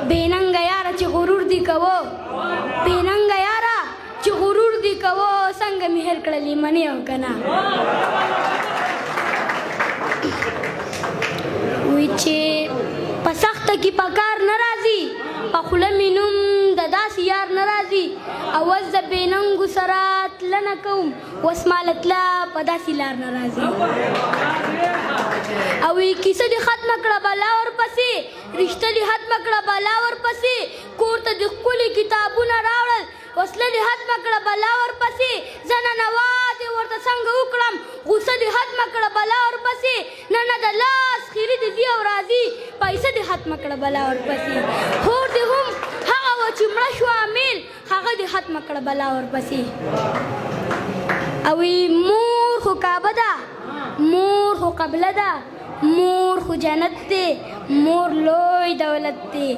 بې ننګه یاره چې غرور دي کوو، بې ننګه یاره چې غرور دي کوو، څنګه مې هېر کړلې، منې او که نه؟ وی چې په سخته کې په کار نه راځي، په خوله مې نوم د داسې یار نه راځي، او اوس د بې ننګو سره تلنه کوم، اوس ما له تله په داسې لار نه راځي. او وی کیسه دې ختمه کړه بلا ورپسې، رشته دې ختمه کړه بلا ورپسې، کور ته دې ښکلي کتابونه راوړل، وسله دې ختمه کړه بلا ورپسې، زه ننوا دې ورته څنګه وکړم، غوسه دې ختمه کړه بلا ورپسې، نه نه د لاس خیري دې ځي او راځي، پیسه دې ختمه کړه بلا ورپسې، خور دې هم هغه وه چې مړه شوه امیل، هغه دې ختمه کړه بلا ورپسې. او مور خو کعبه ده، مور خو قبله ده، مور خو جنت دی، مور لوی دولت دی.